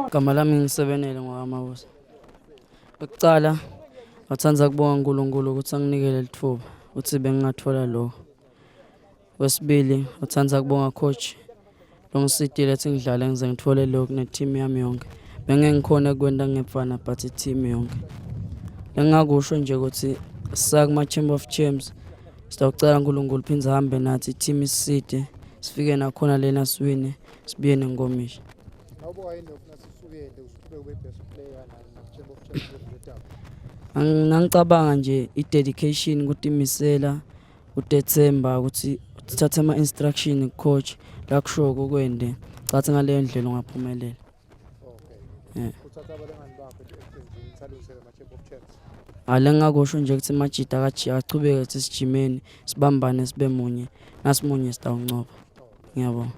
Igama lami ngisebenele ngwakamabusa. Ukucala ngathanda kubonga uNkulunkulu ukuthi anginikele lithuba ukuthi bengingathola lokho. Wesibili ngathanda kubonga coach longisitile ethi ngidlale ngize ngithole lokhu ne-team yami yonke. Bengeke ngikhone kwenta ngepfana but i-team yonke. Lengingakusho nje ukuthi siya kuma-Chamber of Champs sitawucela uNkulunkulu phindze ahambe nathi i-team isiside sifike nakhona lena siwine sibuye nenkomishi. Awubuka yini lokhu nasisukele usuqhubeke ube best player na-Chamber of Champs letaba? Ngangicabanga nje i-dedication kutimisela kutethemba ukuthi uthathe ama-instruction ku-coach la kushoko kwende cathi ngaleyo ndlela ungaphumelela. Okay. Yeah. Uthatha abalingani bakho nje eqenjini nisalungisele ama-Chamber of Champs. Ale ngingakusho nje ukuthi majida achubeke ukuthi sijimeni sibambane sibe munye nasimunye sitawuncoba. Ngiyabonga.